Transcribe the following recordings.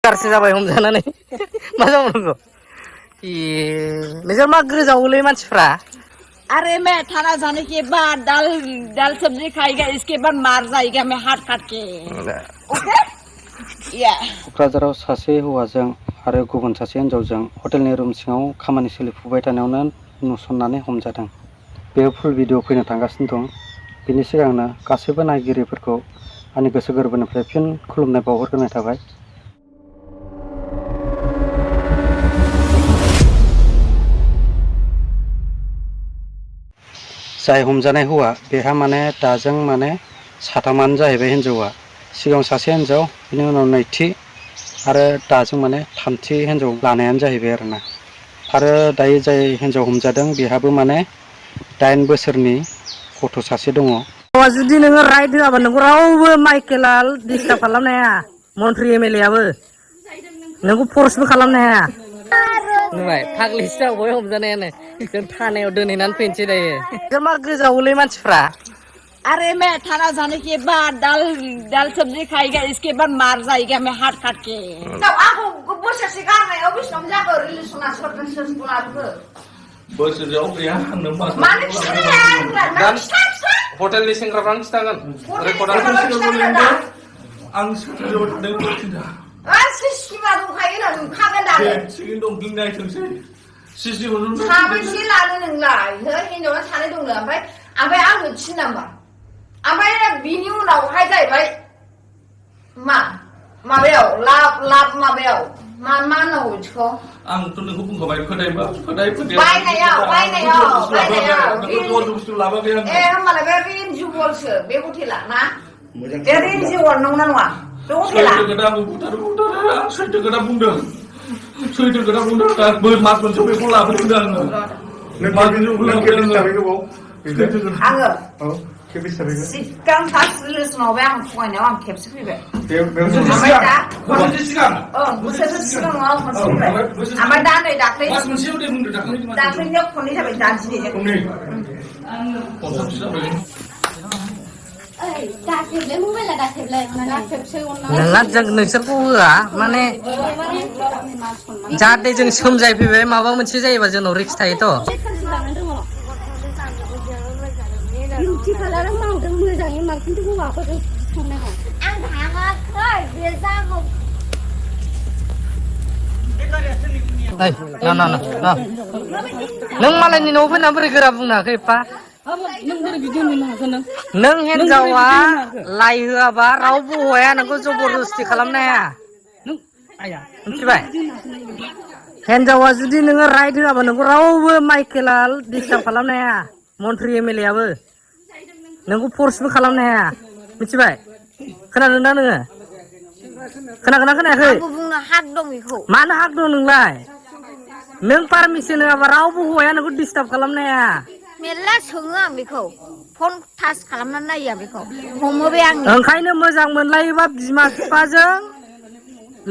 बेखारसो जाबाय हमजानानै मा जाबावनांगौ नोंसोर मा गोजावोलै मानसिफ्रा अरे मैं खाना जाने के बाद दाल दाल सब्जी खाएगा इसके बाद मार जाएगा मैं हाथ काट के ओके या क'क्राझाराव सासे हौवाजों आरो गुबुन सासे हिनजावजों हटेलनि रुम सिङाव खामानि सोलिफुबाय थानायावनो नुसननानै हमजादों। बे फुल भिडिअ फैनो थांगासिनो दं। बिनि सिगांनो गासैबो नायगिरिफोरखौ आंनि गोसो गोरबोनिफ्राय फिन खुलुमनाय बावहरग्रोनाय थाबाय। जाय हमजानाय हौवा बेहा माने दाजों माने साथामानो जाहैबाय हिनजावा सिगां सासे हिनजाव बिनि उनाव नैथि आरो दाजों माने थामथि हिनजाव लानायानो जाहैबाय आरोना आरो दायो जाय हिनजाव हमजादों बेहाबो माने 8 बोसोरनि गथ' सासे दङ। जुदि नोङो राइट होआबा नोंखौ रावबो माइकेला डिस्टार्ब खालामनो हाया मन्त्रि एमएलए आबो नोंखौ फर्सबो खालामनो हाया नुबाय फाग्लिसो जाबाय हमजानायानो जों थानायाव दोनहैनानै फैनोसै दायो जों मा गोजावोलै मानसिफ्रा अरे मैं खाना जाने के बाद दाल दाल सब्जी खाएगा इसके बाद मार जाएगा मैं हाथ काट के आंखौ बोसोरसे गारनायाव बेसेबां जाखो रिलेसना सोरजों सोरजों लाबोखो बोसोरसेयाव गैया आंनो मानो खिथानो हाया हटेलनि सेंग्राफ्रानो खिथागोन रेकर्डार आं सोरजों थादों खिन्था सिमा दंखायो ना नुखागोन दा थिगैनो दं गिनाय थोंसै सिसिखौ साबैसे लानो नोंलाय हिनजावना सानै दंनो ओमफ्राय आंनो थिन नाम्बार ओमफ्राय बिनि उनावहाय जाहैबाय माबायाव लाब माबायाव मा नांगौ बिदिखौ आंथ' नोंखौ बुंखाबाय फोथायबा बायनायाव बुस्थु लाबोखै आं होमबालाय बे रिन्जिवलसो बे हटेला ना बे रिन्जिवल नंगौना नङा बे हटेला सैथो खोथा बुंदों मास मोनसे बेखौ लाबोदों आङो सिगां फार्स्ट रिलेसनावबो आं फरायनायाव आं खेबसे फैबाय बोसोरसे सिगां बोसोरसे सिगां नङा खनसे फैबाय ओमफ्राय दा नै दाख्लैनियाव खननै जाबाय दा दिनैजों नोंहा नोंसोरखौ होआ माने जाहाथे जों सोमजायफैबाय माबा मोनसे जायोबा जोंनाव रिक्स थायोथ' नों मालायनि न'आव फैना बोरै गोरा बुंनो हाखै एफा नों हिनजावा लाइ होआबा रावबो हौवाया नोंखौ जबरदस्ति खालामनो हाया मिथिबाय हिनजावा जुदि नोङो राइट होआबा नोंखौ रावबो माइकेला डिस्टार्ब खालामनो हाया मन्त्रि एमएलए आबो नोंखौ फर्सबो खालामनो हाया मिथिबाय खोनादों ना नोङो खोनागोना खोनायाखै बुंनो हाक दं बेखौ मानो हाक दं नोंलाय नों पारमिसन होआबा रावबो हौवाया नोंखौ डिस्टार्ब खालामनो हाया मेरला सोङो आं बेखौ फन टाच खालामनानै नायो आं बेखौ हमो बे आंनि ओंखायनो मोजां मोनलायोबा बिमा बिफाजों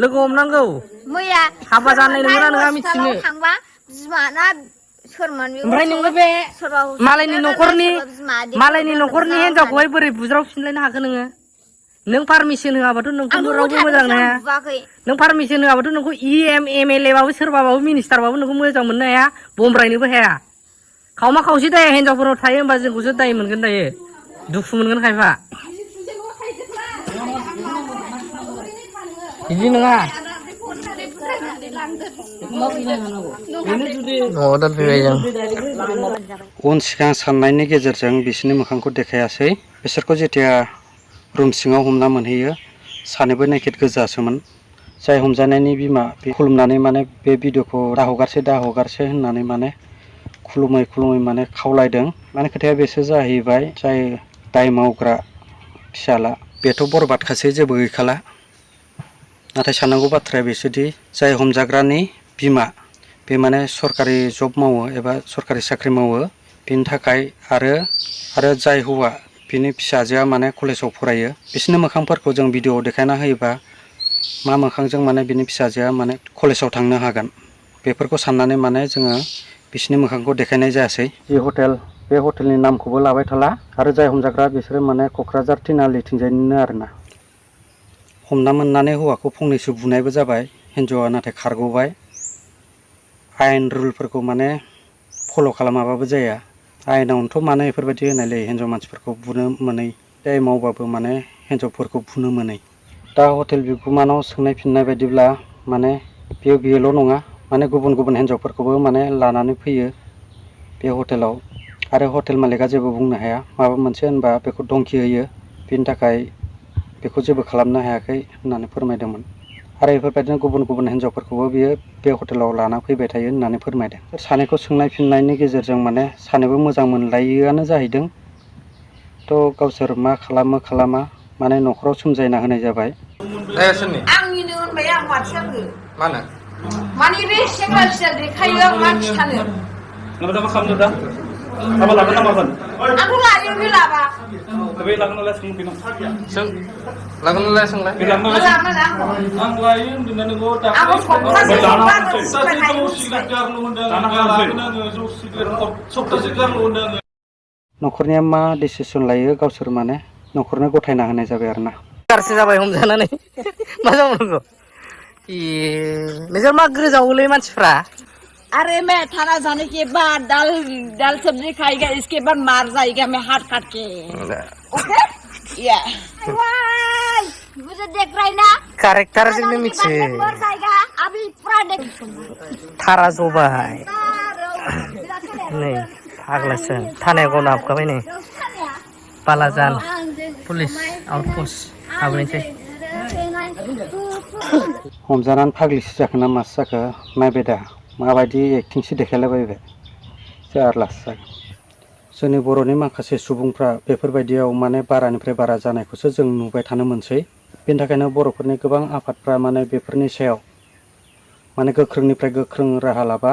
लोगो हमनांगौ मैया हाबा जानाय नोंगोना नोङा मिथिनो थांबा बिमाना सोरमोन ओमफ्राय नोङो बे मालायनि न'खरनि हिनजावखौहाय बोरै बुज्रावफिनलायनो हाखो नों पारमिसन होआबाथ' नोंखौ रावबो मोजां हाया नों पारमिसन होआबाथ' नोंखौ एमएलए बाबो सोरबाबाबो मिनिस्टारबाबो नोंखौ मोजां मोननो हाया बमब्रायनोबो हाया खावमा खावसे दाया हिनजावफोराव थायो होमबा जोंखौसो दाय मोनगोन दायो दुखु मोनगोन खायफा बिदि नङा उन सिगां साननायनि गेजेरजों बिसोरनि मोखांखौ देखायासै बिसोरखौ जेथिया रुम सिङाव हमना मोनहैयो सानैबो नेकेट गोजासोमोन जाय हमजानायनि बिमा बे खुलुमनानै माने बे भिडिअखौ दाहगारसै होननानै माने खुलुमै माने खावलायदों माने खोथाया बेसो जाहैबाय जाय दाय मावग्रा फिसाला बेथ' बरबादखासै जेबो गैखाला नाथाय साननांगौ बाथ्राया बेसोदि जाय हमजाग्रानि बिमा बे माने सरकारि जब मावो एबा सरकारि साख्रि मावो बिनि थाखाय आरो जाय हौवा बिनि फिसाजोआ माने कलेजाव फरायो बिसोरनि मोखांफोरखौ जों भिडिअआव देखायना होयोबा मा मोखांजों माने बिनि फिसाजोआ माने कलेजाव थांनो हागोन बेफोरखौ साननानै माने जोङो बिसोरनि मोखांखौ देखायनाय जायासै जि हटेल बे हटेलनि नामखौबो लाबाय थाला आरो जाय हमजाग्रा बिसोरो माने क'क्राझार तिनालि थिंजायनिनो आरोना हमना मोननानै हौवाखौ फंनैसो बुनायबो जाबाय हिन्जावा नाथाय खारग'बाय आयेन रुलफोरखौ माने फल' खालामाबाबो जाया आयेनावनोथ' माने बेफोरबायदि होनायलै हिन्जाव मानसिफोरखौ बुनो मोनै दाय मावबाबो माने हिन्जावफोरखौ बुनो मोनै दा हटेल बिगुमानाव सोंनाय फिननाय बायदिब्ला माने बेल' नङा माने गुबुन गुबुन हिन्जावफोरखौबो माने लानानै फैयो बे हटेलाव आरो हटेल मालिका जेबो बुंनो हाया माबा मोनसे होनबा बेखौ धमकि होयो बेनि थाखाय बेखौ जेबो खालामनो हायाखै होननानै फोरमायदोंमोन आरो बेफोरबायदिनो गुबुन गुबुन हिन्जावफोरखौबो बियो बे हटेलाव लाना फैबाय थायो होननानै फोरमायदों सानैखौ सोंनाय फिननायनि गेजेरजों माने सानैबो मोजां मोनलायोआनो जाहैदों थ' गावसोर मा खालामो खालामा माने न'खराव सोमजायना होनाय जाबाय आंनिनो होनबाय आं माथो आङो माने बे सेंग्रा सिख्ला देखायो आं मा खिथानो Kenapa dah kamu dah? Apa lakukan apa kan? आंथ' लायो बे लाबा Tapi lakukan oleh semua bina. लांगोन नलाय सोंलाय Bilang oleh मोजां मोजां ang lain dengan negara. Aku sopras Saya itu sigar lu undang. Sok sigar lu undang. न'खरनिया मा डिसिसन लायो गावसोर माने न'खरनो गथायना होनाय जाबाय आरोना गारसो जाबाय हमजानानै मा जाबावनांगौ नोंसोर मा गोजावोलै मानसिफ्रा अरे मैं खाना जाने के बाद दाल दाल सब्जी खाएगा इसके बाद मार जाएगा मैं हाथ काट के ओके या मुझे देख रहा है ना कारेक्टारजोंनो मिथियो मर जाएगा अभी पूरा देख थारा जबाय नै फाग्लासो थानाया गना हाबखाबाय नै बालाजान पुलिस आउटपस्ट हाबनोसै हमजानानै फाग्लिसो जाखो ना मासो जाखो नायबाय दा माबायदि एक्टिंसो देखायलाबायबाय जारलासो जागोन जोंनि बर'नि माखासे सुबुंफ्रा बेफोरबायदियाव माने बारानिफ्राय बारा जानायखौसो जों नुबाय थानो मोनसै बेनि थाखायनो बर'फोरनि गोबां आफादफ्रा माने बेफोरनि सायाव माने गोख्रोंनिफ्राय गोख्रों राहा लाबा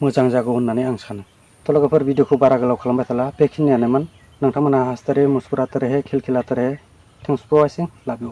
मोजां जागौ होननानै आं सानो थ' लोगोफोर भिडिअखौ बारा गोलाव खालामबाय थाला बेखिनियानोमोन नोंथांमोनहा हासतारे मुसकुराते रहे खिलखिलाते रहे थेंक्स फर वाचिं लाभ इउ